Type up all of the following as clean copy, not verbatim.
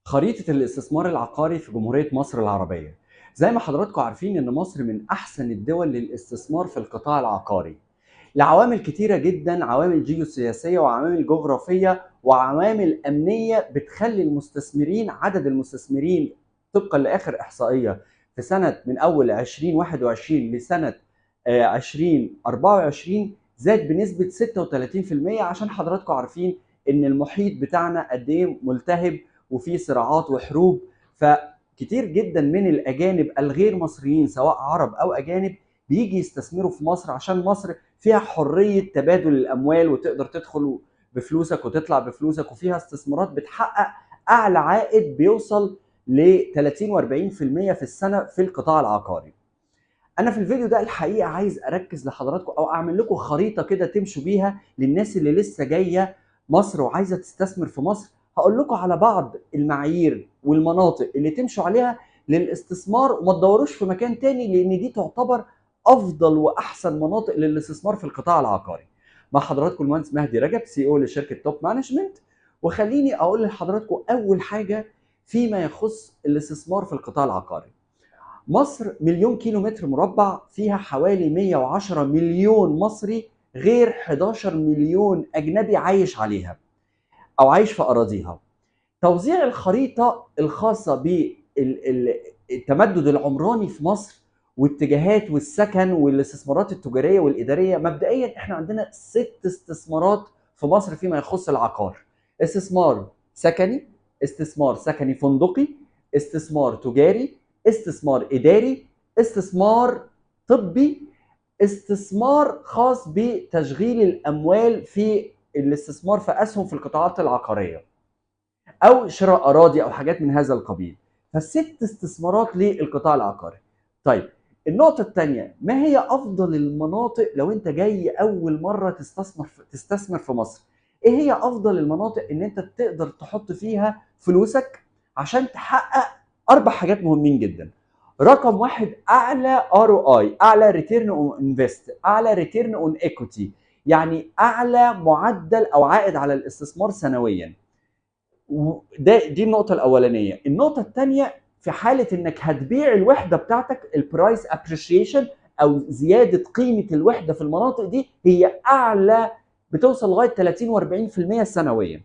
خريطة الاستثمار العقاري في جمهورية مصر العربية. زي ما حضراتكم عارفين ان مصر من احسن الدول للاستثمار في القطاع العقاري لعوامل كتيرة جدا، عوامل جيوسياسية وعوامل جغرافية وعوامل امنية بتخلي المستثمرين، عدد المستثمرين طبقا لاخر احصائية في سنة من اول 2021 لسنة 2024 زاد بنسبة 36%. عشان حضراتكم عارفين ان المحيط بتاعنا قد ايه ملتهب وفي صراعات وحروب، فكتير جدا من الاجانب الغير مصريين سواء عرب او اجانب بيجي يستثمروا في مصر عشان مصر فيها حرية تبادل الاموال وتقدر تدخل بفلوسك وتطلع بفلوسك، وفيها استثمارات بتحقق اعلى عائد بيوصل ل 30 و40% في السنة في القطاع العقاري. انا في الفيديو ده الحقيقة عايز اركز لحضراتكم او اعمل لكم خريطة كده تمشوا بيها للناس اللي لسه جاية مصر وعايزه تستثمر في مصر. هقول لكم على بعض المعايير والمناطق اللي تمشوا عليها للاستثمار وما تدوروش في مكان تاني، لان دي تعتبر افضل واحسن مناطق للاستثمار في القطاع العقاري. مع حضراتكم المهندس مهدي رجب، CEO لشركة Top Management. وخليني اقول لحضراتكم اول حاجة فيما يخص الاستثمار في القطاع العقاري. مصر 1,000,000 كيلومتر مربع، فيها حوالي 110 مليون مصري غير 11 مليون اجنبي عايش عليها او عايش في اراضيها. توزيع الخريطة الخاصة بالتمدد العمراني في مصر واتجاهات والسكن والاستثمارات التجارية والادارية، مبدئيا احنا عندنا 6 استثمارات في مصر فيما يخص العقار: استثمار سكني، استثمار سكني فندقي، استثمار تجاري، استثمار اداري، استثمار طبي، استثمار خاص بتشغيل الاموال في الاستثمار في اسهم في القطاعات العقارية او شراء اراضي او حاجات من هذا القبيل. فالست استثمارات للقطاع العقاري. طيب النقطة الثانية، ما هي افضل المناطق لو انت جاي اول مرة تستثمر في مصر؟ ايه هي افضل المناطق ان انت تقدر تحط فيها فلوسك عشان تحقق 4 حاجات مهمين جدا؟ رقم 1، اعلى ROI، اعلى return on invest، اعلى return on equity، يعني اعلى معدل او عائد على الاستثمار سنويا. ده دي النقطة الاولانية. النقطة الثانية، في حاله انك هتبيع الوحدة بتاعتك، ال price appreciation او زيادة قيمة الوحدة في المناطق دي هي اعلى، بتوصل لغاية 30 و40% سنويا.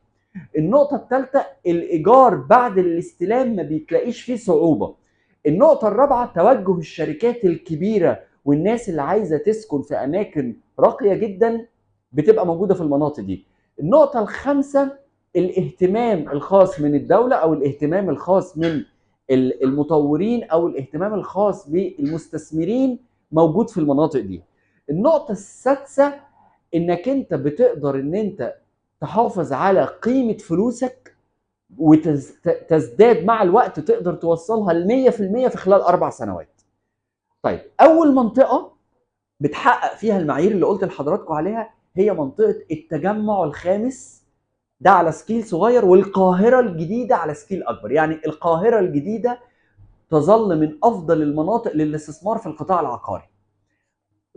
النقطة الثالثة، الايجار بعد الاستلام ما بيتلاقيش فيه صعوبة. النقطة الرابعة، توجه الشركات الكبيرة والناس اللي عايزه تسكن في اماكن راقية جدا بتبقى موجودة في المناطق دي. النقطة الخامسة، الاهتمام الخاص من الدولة او الاهتمام الخاص من المطورين او الاهتمام الخاص بالمستثمرين موجود في المناطق دي. النقطة السادسة، انك انت بتقدر ان انت تحافظ على قيمة فلوسك وتزداد مع الوقت، تقدر توصلها ل 100% في خلال 4 سنوات. طيب اول منطقة بتحقق فيها المعايير اللي قلت لحضراتكم عليها هي منطقة التجمع الخامس، ده على scale صغير، والقاهره الجديدة على scale اكبر. يعني القاهرة الجديدة تظل من افضل المناطق للاستثمار في القطاع العقاري.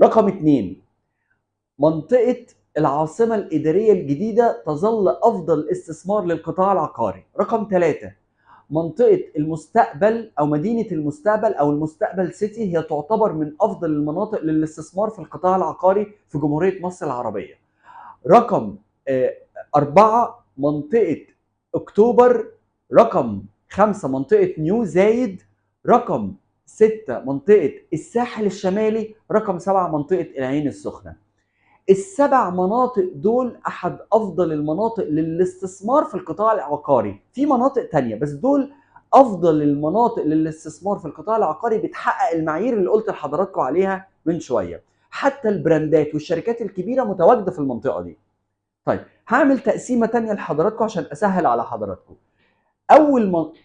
رقم 2، منطقة العاصمة الادارية الجديدة تظل افضل استثمار للقطاع العقاري. رقم 3، منطقة المستقبل او مدينة المستقبل او المستقبل سيتي هي تعتبر من افضل المناطق للاستثمار في القطاع العقاري في جمهورية مصر العربية. رقم 4، منطقة اكتوبر. رقم 5، منطقة نيو زايد. رقم 6، منطقة الساحل الشمالي. رقم 7، منطقة العين السخنة. ال7 مناطق دول احد افضل المناطق للاستثمار في القطاع العقاري. في مناطق تانية بس دول افضل المناطق للاستثمار في القطاع العقاري، بتحقق المعايير اللي قلت لحضراتكم عليها من شوية. حتى البراندات والشركات الكبيرة متواجدة في المنطقة دي. طيب هعمل تقسيمه تانية لحضراتكم عشان اسهل على حضراتكم.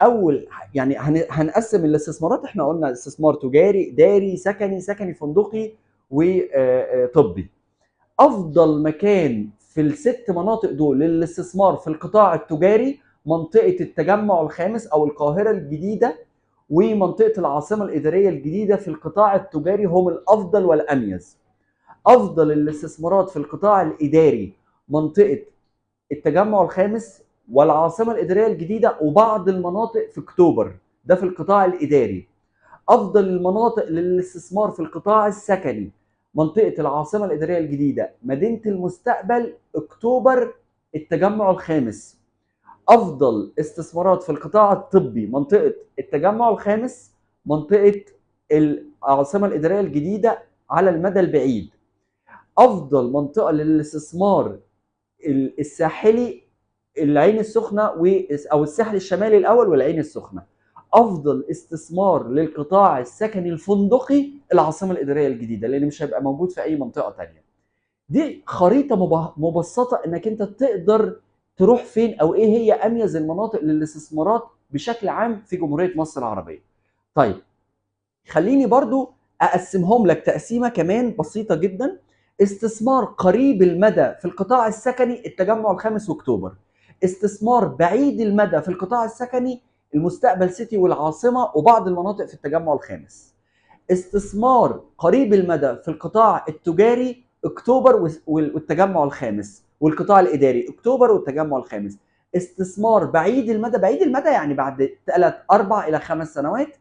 اول يعني هنقسم الاستثمارات. احنا قلنا استثمار تجاري، اداري، سكني، سكني فندقي، وطبي. افضل مكان في ال6 مناطق دول للاستثمار في القطاع التجاري منطقة التجمع الخامس او القاهرة الجديدة ومنطقة العاصمة الادارية الجديدة في القطاع التجاري هم الافضل والاميز. افضل الاستثمارات في القطاع الاداري منطقة التجمع الخامس والعاصمه الادارية الجديدة وبعض المناطق في اكتوبر، ده في القطاع الاداري. افضل المناطق للاستثمار في القطاع السكني منطقة العاصمة الادارية الجديدة، مدينة المستقبل، اكتوبر، التجمع الخامس. افضل استثمارات في القطاع الطبي منطقة التجمع الخامس، منطقة العاصمة الادارية الجديدة على المدى البعيد. افضل منطقة للاستثمار الساحلي العين السخنة او الساحل الشمالي الاول والعين السخنة. افضل استثمار للقطاع السكني الفندقي العاصمة الادارية الجديدة، لان مش هيبقى موجود في اي منطقة ثانية. دي خريطة مبسطة انك انت تقدر تروح فين او ايه هي اميز المناطق للاستثمارات بشكل عام في جمهورية مصر العربية. طيب خليني برضو اقسمهم لك تقسيمه كمان بسيطة جدا. استثمار قريب المدى في القطاع السكني التجمع الخامس واكتوبر. استثمار بعيد المدى في القطاع السكني المستقبل سيتي والعاصمه وبعض المناطق في التجمع الخامس. استثمار قريب المدى في القطاع التجاري اكتوبر والتجمع الخامس، والقطاع الاداري اكتوبر والتجمع الخامس. استثمار بعيد المدى، بعيد المدى يعني بعد 3 4 الى 5 سنوات،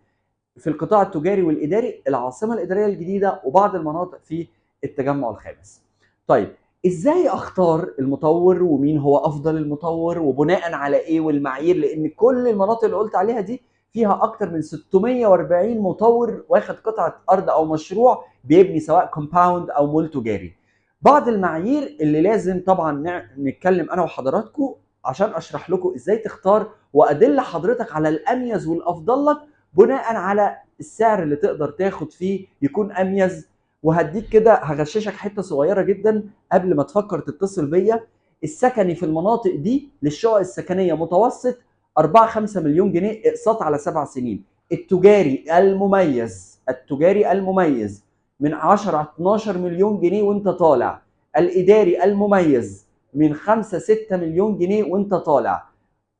في القطاع التجاري والاداري العاصمة الادارية الجديدة وبعض المناطق في التجمع الخامس. طيب ازاي اختار المطور ومين هو افضل المطور وبناء على ايه والمعايير؟ لان كل المناطق اللي قلت عليها دي فيها اكتر من 640 مطور واخد قطعه ارض او مشروع بيبني سواء compound او مول تجاري. بعض المعايير اللي لازم طبعا نتكلم انا وحضراتكم عشان اشرح لكم ازاي تختار وادل حضرتك على الاميز والافضل لك بناء على السعر اللي تقدر تاخد فيه يكون اميز. وهديك كده هغششك حتة صغيرة جدا قبل ما تفكر تتصل بيا. السكني في المناطق دي للشقق السكنية متوسط 4 5 مليون جنيه اقساط على 7 سنين. التجاري المميز، التجاري المميز من 10 12 مليون جنيه وانت طالع. الاداري المميز من 5 6 مليون جنيه وانت طالع.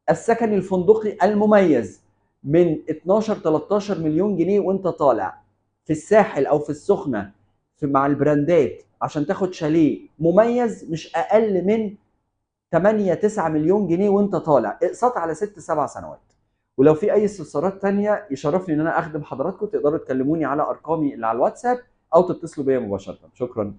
السكني الفندقي المميز من 12 13 مليون جنيه وانت طالع. في الساحل او في السخنة في مع البراندات عشان تاخد شاليه مميز مش اقل من 8 9 مليون جنيه وانت طالع، اقساط على 6 7 سنوات. ولو في اي استفسارات ثانية يشرفني ان انا اخدم حضراتكم، تقدروا تكلموني على ارقامي اللي على الواتساب او تتصلوا بيا مباشرة. شكرا.